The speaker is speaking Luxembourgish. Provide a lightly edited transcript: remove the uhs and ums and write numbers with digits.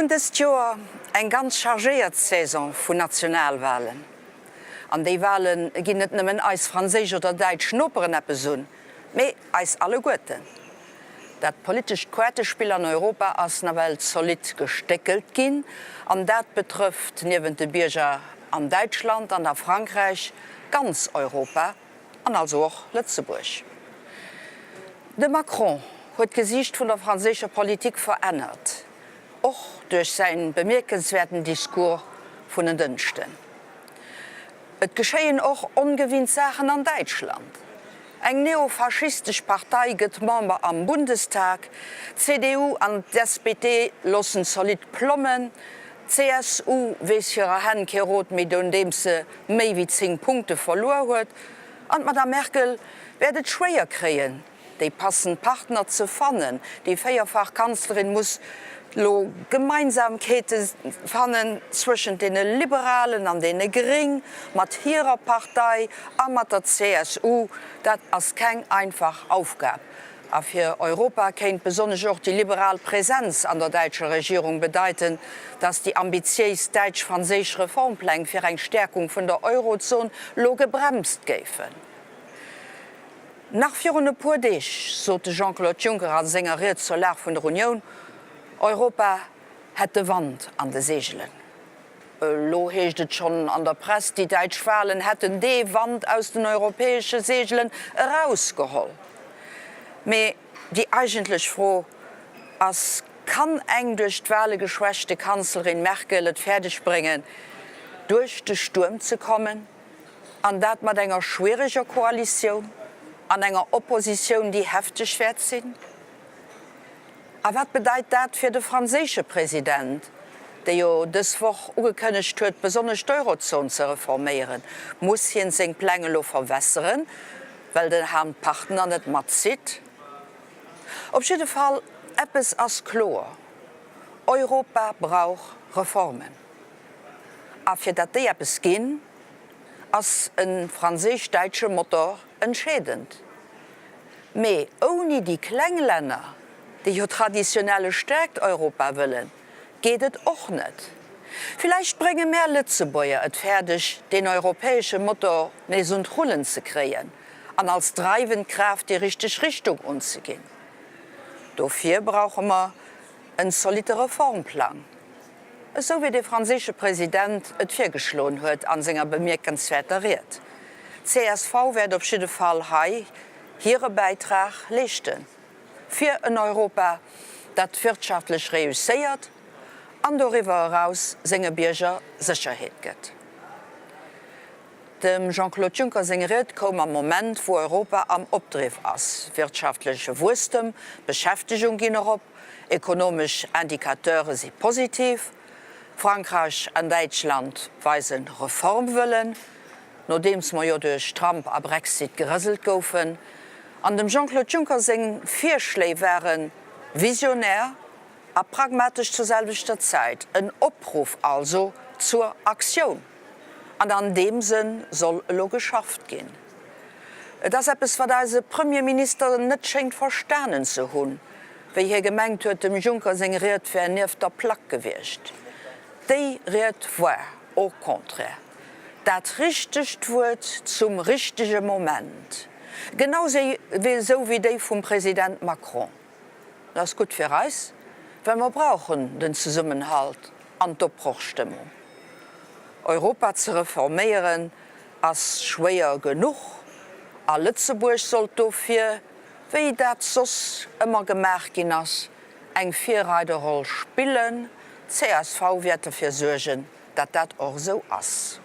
Mir hunn dëst Joer eng ganz chargéiert Saison vun Nationalwalen. An déi Wale ginn net nëmmen eis franséisch oder däitsch Noperen eppes un, mee eis alleguerten. Dat politescht Koartespill an Europa ass nawell zolidd gestéckelt ginn, an dat betrëfft niewent de Bierger an Däitschland an a Frankräich ganz Europa an also och Lëtzebuerg. De Macron huet d'Gesiicht vun der franséischer Politik verännert, och duerch säin bemierkenswäerten Discours vun en Dënschden. Et geschéien och ongewinnt Saachen an Däitschland. Eng neofaschistesch Partei gëtt Member am Bundestag, d'CDU an d'SPD loossen zolidd plommen, d'CSU weess hirer Hänn kee Rot méi nodeems se méi wéi 10 Punkte verluer huet an d'Madame Merkel wäert et schwéier kréien, déi passend Partner ze fannen. Déi véierfach Kanzlerin muss lo Gemeinsamkeete fannen zwëschent deene Liberalen an deene Gring, mat hirer Partei a mat der CSU. Dat ass keng einfach Aufgab. A fir Europa kéint besonnesch och déi liberal Präsenz an der däitscher Regierung bedeiten, datt déi ambitiéis däitsch-franséisch Reformpläng fir eng Stäerkung vun der Eurozon lo gebremst géifen. Nach virun e puer Deeg sot de Jean-Claude Juncker a senger Ried zur Lag vun der Unioun, Europa hätt de Wand an de Seegelen. Elo heescht et schonn an der Press, déi däitsch Walen hätten dee Wand aus den europäesche Seegelen erausgeholl. Mee déi eigentlech Fro ass, Kann eng duerch d'Wale geschwächte Kanzlerin Merkel et fäerdeg bréngen, duerch de Stuerm ze kommen? An dat mat enger schwiereger Koalitioun an enger Oppositioun, déi hefteg wäert sinn. A wat bedeit dat fir de franséische President, dee jo dës Woch ugekënnegt huet, besonnesch d'Eurozon ze reforméieren? Muss hien seng Pläng elo verwässeren, well den Herrn Partner net matzitt? Op jidde Fall, eppes ass kloer, Europa brauch Reformen. A fir datt déi eppes ginn, ass e franséisch-däitsche Motor entscheedend. Mee ouni déi kleng Länner, déi jo traditionell e staarkt Europa wëllen, geet et och net. Villäicht brénge mär Lëtzebuerger et fäerdeg, deen europäesche Motor nees un d'Rullen ze kréien an als dreiwend Kraaft déi richteg Richtung unzeginn. Dofir brauche mer en zolitte Reformplang. Esou wéi de franséische President et virgeschloen huet a senger bemierkenswäerter Ried. D'CSV wäert op jidde Fall hei hire Bäitrag leeschten, fir en Europa, dat wirtschaftlech reusséiert an doriwwer eraus senge Bierger Sécherheet gëtt. Dem Jean-Claude Juncker seng Ried koum am Moment, wou Europa am Opdriff ass. Wirtschaftleche Wuesstem, Beschäftegung ginn erop, ekonomesch Indicateure si positiv. Frankräich an Däitschland weise Reformwëllen, nodeems mer jo duerch Trump a Brexit gerëselt goufen. An dem Jean-Claude Juncker seng Virschléi ware visionär a pragmatesch zur selwechter Zäit. En Opruff also zur Aktioun. An an deem Sënn soll elo geschafft ginn. Et ass eppes, wat eise Premierminister net schéngt verstanen ze hunn, wéi hie gemengt huet, dem Juncker seng Ried wär nieft der Plack gewiescht. Déi Ried war au contraire dat richtegt Wuert zum richtege Moment, genau esou wéi déi vum President Macron. Dat ass gutt fir eis, well mer brauchen den Zesummenhalt an d'Opbrochstëmmung. Europa ze reforméieren ass schwéier genuch a Lëtzebuerg sollt dofir, wéi dat soss ëmmer gemaach ginn ass, eng Virreiderroll spillen. Csv wäert derfir suergen, dat dat och esou ass.